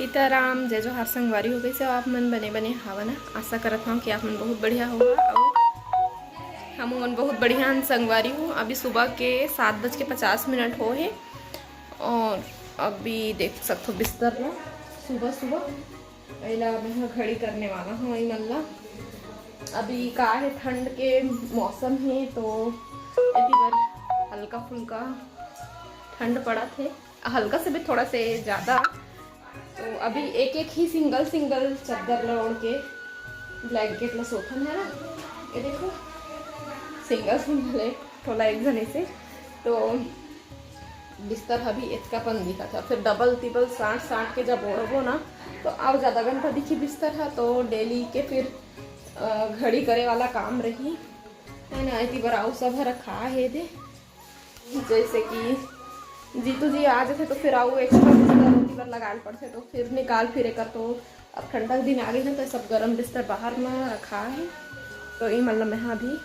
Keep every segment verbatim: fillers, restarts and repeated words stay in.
सीताराम, जय जोहार संगवारी हो। कइसे हो आप मन? बने बने हावा ना? आशा करत हूँ कि आप मन बहुत बढ़िया होगा। अउ हम मन बहुत बढ़िया हन संगवारी हो। अभी सुबह के सात बज के पचास मिनट हो हे और अभी देख सकथो बिस्तर ला सुबह सुबह एला मैं ह घड़ी करने वाला हूँ। ई मन ला अभी का हे, ठंड के मौसम हे तो एती बर हल्का फुल्का ठंड पड़त हे, हल्का से भी थोड़ा से ज़्यादा। तो अभी एक एक ही सिंगल सिंगल चद्दर ला ओढ़ के ब्लैंकेट ला सोथन है ना। ये देखो, सिंगल सिंगल एक ठोला एक जने से। तो बिस्तर ह भी एतका पन दिखत ह, फिर डबल टिबल साट साट के जब ओढ़बो ना तो अउ ज़्यादा गंदा दिखी बिस्तर ह। तो डेली के फिर अ, घड़ी करे वाला काम रही है ना। एती बर अउ सब ह रखा हे दे, जैसे कि जीतू जी आ जाथे तो फिर अउ एक्स्ट्रा बिस्तर एती बर लगाए ल पड़थे, तो फिर निकाल फिर एकर तो अब ठंडा के दिन आ गई ना, तो सब गरम बिस्तर बाहर में रखा है। तो ये मतलब मैं अभी,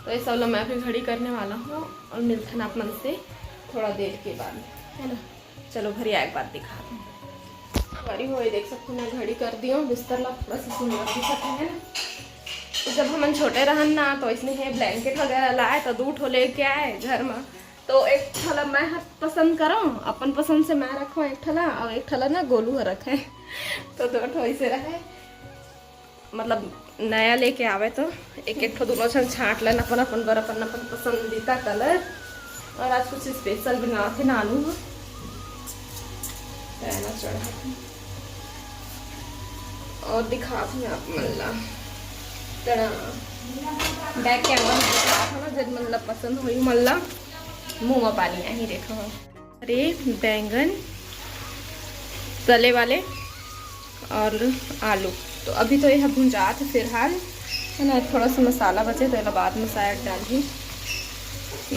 तो ये सब ला मैं अभी घड़ी करने वाला हूँ और मिलथन आप मन से थोड़ा देर के बाद, है ना। चलो घड़ी आए के बाद दिखा दूँ। घड़ी हो, ये देख सकते हो, मैं घड़ी कर दी हूँ, बिस्तर ला थोड़ा सा सुंदर दिखत है ना। तो जब हमन छोटे रहन ना, तो इसने हे ब्लैंकेट वगैरह लाए तो दू ठो लेके आए घर में। तो एक ठला मैं ह पसंद करो, अपन पसंद से मैं रखो एक ठला, और एक ठला ना गोलू ह रखे। तो दो ठो ऐसे रहे, मतलब नया लेके आवे तो एक एक ठो दोनों झन छांट लेन अपन अपन बर, अपन अपन पसंदीदा कलर। और आज कुछ स्पेशल बनाथे नानू ह, पैना चढ़ा के। और दिखात हूँ आप मन ला, तड़ा बैक कैमरा में दिखात हूँ ना, जब मन ला पसंद होई मन ला मुंह में पानी आही। देखो, अरे, बैंगन तले वाले और आलू। तो अभी तो ये भुंजात है फिलहाल, है ना। थोड़ा सा मसाला बचे तो एला बाद में शायद डालही।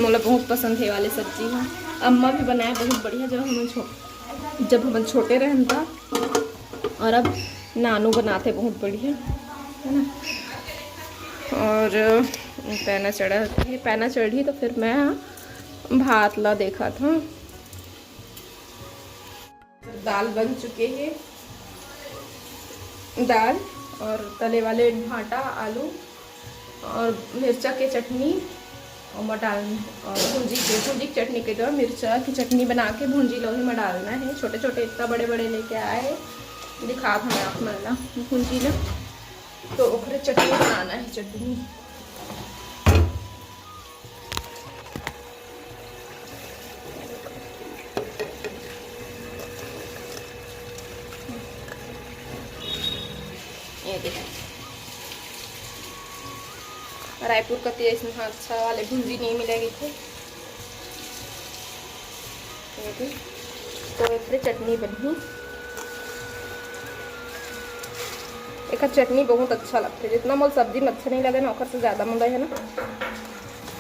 मोला बहुत पसंद है ये वाले सब्जी ह। अम्मा भी बनाए बहुत बढ़िया, जब हमन छो-, जब हमन छोटे रहन था, और अब नानू बनाते बहुत बढ़िया, है ना। और पैना चढ़ा, पैना चढ़ी तो फिर मैं भात ला देखा था। दाल बन चुके हे, दाल और तले वाले भांटा, आलू और मिर्चा के चटनी, ओमा डाल, और भुंजी के, भुंजी के चटनी के तो मिर्चा की चटनी बना के भुंजी लोहे में डालना है। छोटे छोटे इतना बड़े बड़े लेके आए हैं, दिखात हूँ मैं आप मन ला भुंजी ला। तो ओकरे चटनी बनाना है, चटनी। ये देखो, रायपुर कति ऐसे अच्छा वाले भुंजी नहीं मिलेगी थे। ये भी। तो एकरे चटनी बनही। एकर चटनी बहुत अच्छा लगथे, जितना मोल सब्जी में अच्छा नहीं लगे ना, ओकर से ज़्यादा मोला है ना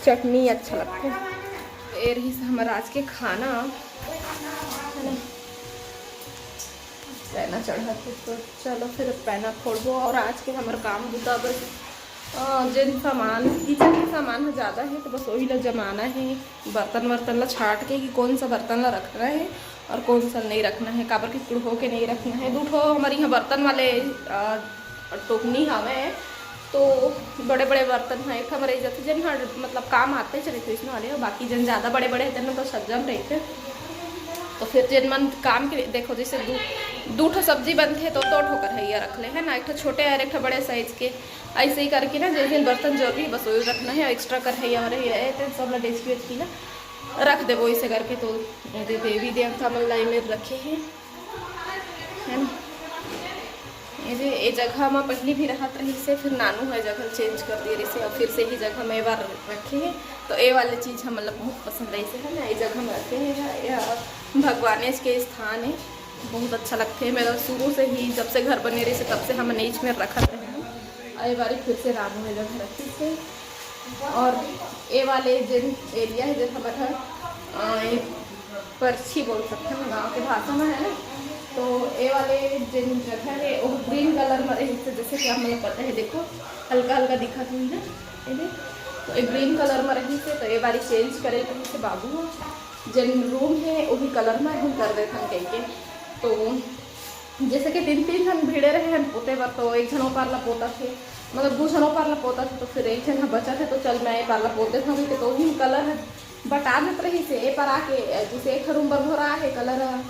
चटनी अच्छा लगथे। ये रही हमर आज के खाना, है ना। पैना चढ़त हे, तो चलो फिर पैना फोड़बो। और आज के हमर काम बुता बस, अ, जेन सामान, किचन के सामान ह ज़्यादा हे, तो बस वही ला जमाना हे। बर्तन वर्तन ला छाट के कि कौन सा बर्तन ला रखना हे और कौन सा नहीं रखना हे, काबर कि कुड़हो के नहीं रखना हे। दू ठो हमर यहाँ बर्तन वाले, अ, टोकनी हवे, तो बड़े बड़े बर्तन ह एक ठा म रह जाथे, जेन ह मतलब काम आते चले थे इसमें वाले, बाकी जेन ज़्यादा बड़े बड़े हे तेन तो सज्जन रहिथे। तो फिर जेन मन काम के लिए, देखो, जैसे दू, दू ठो सब्जी बनथे तो दो ठो कढ़ैया रख ले, है ना, एक ठो छोटे और एक ठो बड़े साइज के। ऐसे ही करके ना, जेन जेन बर्तन जरूरी हे बस वही रखना हे, और एक्स्ट्रा कढ़ैया वढ़ैया हे तो सब ला डेचकी वेचकी ला रख देबो ऐसे करके। तो ये दे-, देवी देवता मन ला एमेर रखे हे, है ना। ये जे, ये जगह म पहली भी रहत रहिस हे, फिर नानू ह जगह चेंज कर दिए रहिस हे, और फिर से ही जगह में ये बार रखे हे। तो ये वाले चीज़ ह मतलब बहुत पसंद आइस हे, है ना, ये जगह में रखे हे। ये भगवानेच के स्थान हे, बहुत अच्छा लगथे। मतलब शुरू से ही, जब से घर बने रहिस हे, तब से हमन एच में रखत रहे हन। और ये बारी फिर से राम भैया घर रखिस हे। और ये वाले जेन एरिया हे, जेन हमर ह, अ, ये परछी बोल सकते हैं गाँव के भाषा में, है ना। तो ये वाले जेन जगह हे, वो ग्रीन कलर में रहिस हे, जैसे कि आप लोग पता है, देखो, हल्का हल्का दिखत हुई ना, ये देख। तो ये ग्रीन कलर में रहिस हे, तो ये बारी चेंज करे रहिस हे बाबू ह। जेन रूम हे, वही कलर में हम कर देथन कह के। तो जैसे कि तीन तीन झन भिड़े रहे हैं पोते बर, तो एक झन ओ पार ला पोता थे, मतलब दू झन ओ पार ला पोता थे, तो फिर एक झन ह बचा थे, तो चल मैं ए पार ला पोते था, क्योंकि तो ही कलर ह बटा देत रही से ए पार आके, जैसे एक रूम बर भरा है कलर ह,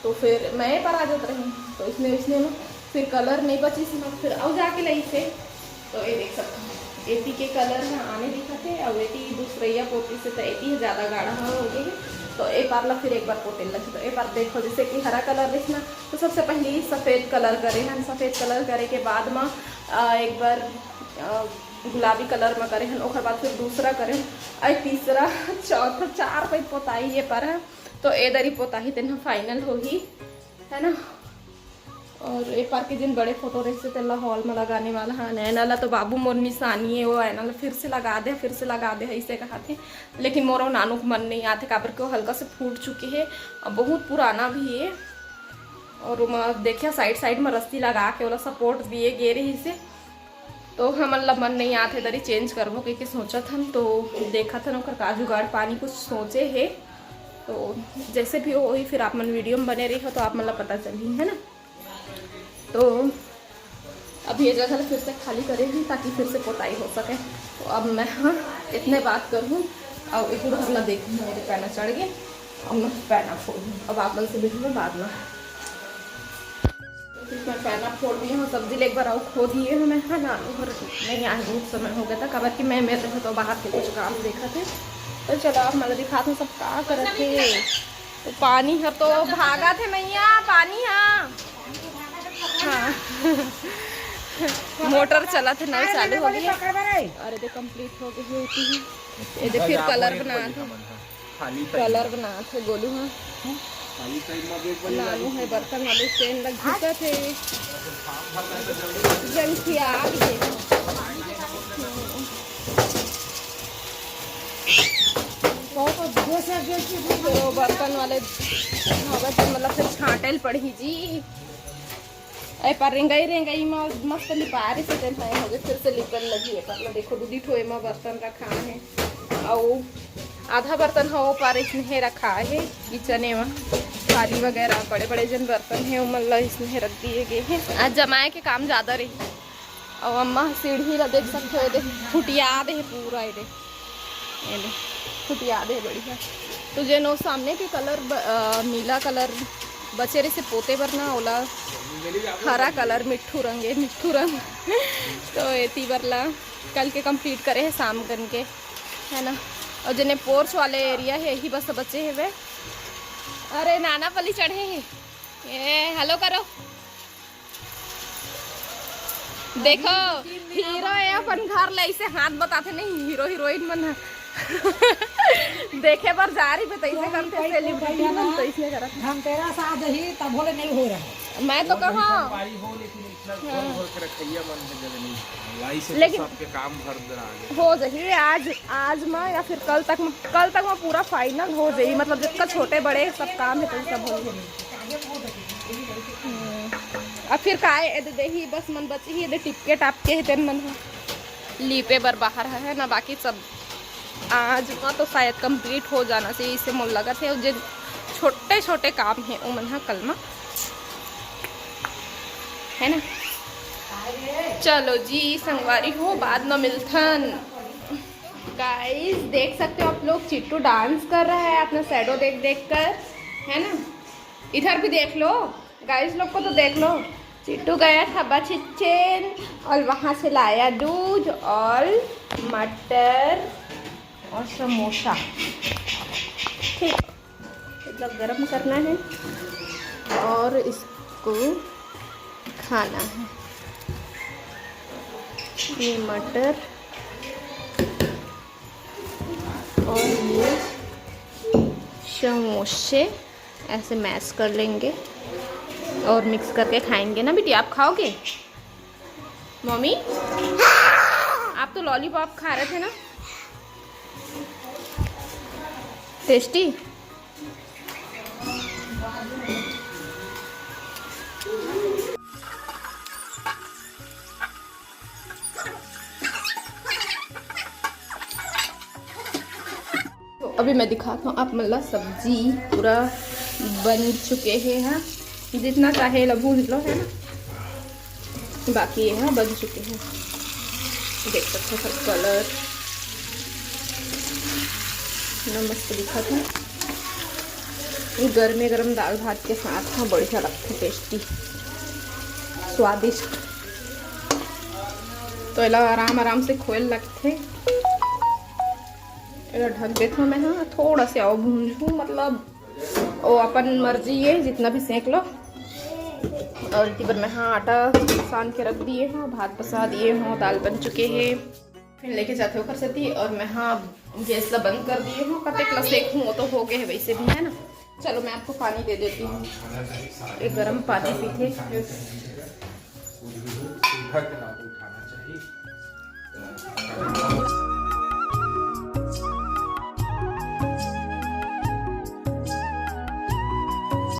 तो फिर मैं ए पार आ जात रही, तो इसने इसने में फिर कलर नहीं बची से, मैं फिर अउ जाके लाई से। तो ये देख सकते हो, एती के कलर ह आने दिखत हे, अउ एती दूसरैया पोती से, तो एती ह ज्यादा गाढ़ा हो गए हे। तो ए पार ला फिर एक बार पोते लगी, तो ए पार देखो, जैसे कि हरा कलर देखना, तो सबसे पहले सफेद कलर करे हन। सफेद कलर करे के बाद म, अ, एक बार, अ, गुलाबी कलर म करे हन, ओकर बाद फिर दूसरा करे हन, अउ तीसरा, चौथा, चार पइत पोताई ये पार ह। तो ए दरी पोताही तेन ह फाइनल होही, है ना। और ए पार के जिन बड़े फोटो रहिसे, तेला हॉल में लगाने वाला हा। नैना ला तो बाबू मोर निशानी है, वो नैना ला फिर से लगा दे, फिर से लगा दे, ऐसे कहा थे। लेकिन मोरो नानू के मन नहीं आते, काबर के वो हल्का से फूट चुके है और बहुत पुराना भी है। और ओमा देखिया, साइड साइड में रस्सी लगा के ओला सपोर्ट दिए गे रहिसे। तो हमन ला मन नहीं आते, दरी चेंज करबो कहिके सोचत हन। तो देखत हन ओकर का जुगाड़ पानी कुछ सोचे है। तो जैसे भी होही, फिर आप मन वीडियो में बने रही हो, तो आप मन ला पता चलही, है ना। तो अब ये जगह ला फिर से खाली करे ही, ताकि फिर से पोताई हो सके। तो अब मैं, हाँ, इतने बात करूँ, अब एक उधर ला देखूँ, मेरे पैना चढ़ गए, अब मैं पैना फोड़ूँ। अब आप मन से मिलूँ मैं बाद में। तो फिर मैं पैना फोड़ दिए हूँ, सब्जी ले एक बार अउ खो दिए हूँ मैं, है ना। घर नहीं आए, बहुत समय हो गया था, काबर कि मैं मेरे से तो बाहर के कुछ काम देखा थे। तो चलो, आप मन ला दिखात हूँ सब का करत हे। तो पानी ह तो भागत हे मैया, पानी ह। हाँ। मोटर चलत हे, नल चालू हो गया। अरे, दे कंप्लीट हो गई होती है। ये दे फिर कलर बना दे। खाली कलर बनात हे गोलू ह। खाली टाइम में देख बड़ी नानू है बर्तन वाले स्टैंड लग चुका थे। जंग की आग दे। तो बर्तन वाले होगा तो मतलब फिर छांटे ल पड़ही जी। ए पर रेंगई रेंगई म मस्त लिपारे से तेन है होगे, फिर से लिपन लगी है। पर देखो, दूधी ठोए म बर्तन रखा है, अउ आधा बर्तन ह ओ पार इसने रखा है किचने म। थाली वगैरह बड़े बड़े जन बर्तन है, ओमन ला इसने रख दिए गए हैं। आज जमाए के काम ज्यादा रही। अउ अम्मा सीढ़ी ला देख सकते हो, ये दे फुटिया दे है पूरा, ये दे, ये दे फुटिया दे है बढ़िया। तो जेन ओ सामने के कलर ब-, अ, नीला कलर बचे रहे से पोते बर ना, ओला हरा कलर, मिट्ठू रंग, ये मिट्ठू रंग। तो एती बर ला कल के कंप्लीट करे है शाम कन के, है ना। और जेने पोर्च वाले एरिया है, यही बस बचे है वे। अरे नाना पली चढ़े है, ये हेलो करो। देखो, हीरो है अपन घर ले, इसे हाथ बताते नहीं, हीरो हीरोइन मन ह। देखे बर जा रही, तो ऐसे करते, सेलिब्रिटी मन तो ऐसे करत। धनतेरस आ जही, तब बोले नहीं हो रहा। मैं तो कहा, भारी हो, लेकिन इतना हाँ। गोल गोल के रखैया मन में जगह नहीं है। लाई से तो लेकिन सबके काम भर दे आगे। हो जही आज, आज में या फिर कल तक में, कल तक में पूरा फाइनल हो जही, मतलब जितना छोटे बड़े सब काम है, तो सब हो जही। हम्म। अब फिर काय ए दे देही, बस मन बची ही, ए दे टिपके टापके हे, तेन मन ह लीपे बर बाहर है, है ना, बाकी सब आज म तो शायद कंप्लीट हो जाना चाहिए, इसे मोर लगत है। जे छोटे छोटे काम है, ओ मन ह कल म, है ना। चलो जी संगवारी हो, बाद में मिलथन। गाइस, देख सकते हो आप लोग, चिट्टू डांस कर रहा है अपना शैडो देख देख कर, है ना। इधर भी देख लो, गाइस लोग को तो देख लो। चिट्टू गया था बस किचन और वहाँ से लाया दूध और मटर और समोसा। ठीक, मतलब गरम करना है और इसको खाना है। ये मटर और ये समोसे ऐसे मैश कर लेंगे और मिक्स करके खाएंगे ना बेटी। आप खाओगे मम्मी? आप तो लॉलीपॉप खा रहे थे ना, टेस्टी। तो अभी मैं दिखाता हूँ आप मन ला, सब्जी पूरा बन चुके हे हा। जितना चाहे ला भून लो, है ना। बाकी ये ह बन चुके हैं, देख सकते हो सब कलर इतना मस्त दिखत है। गरमे गरम दाल भात के साथ ह बढ़िया लगथे, टेस्टी, स्वादिष्ट। तो एला आराम आराम से खोए ल लगथे। एला ढक देथव मैं ह, थोड़ा से अउ भूंजहूँ, मतलब वो अपन मर्जी है, जितना भी सेंक लो। और इति बर मैं ह आटा सान के रख दिए हूँ, भात पसा दिए हूँ, दाल बन चुके हैं। फिर लेके जाते ओकर सेती, और मैं ह गैस ला बंद कर दिए हूँ। कतेक ला सेकहूँ, वो तो हो गए है वैसे भी, है ना। चलो मैं आपको पानी दे देती हूँ, एक गरम पानी पीते।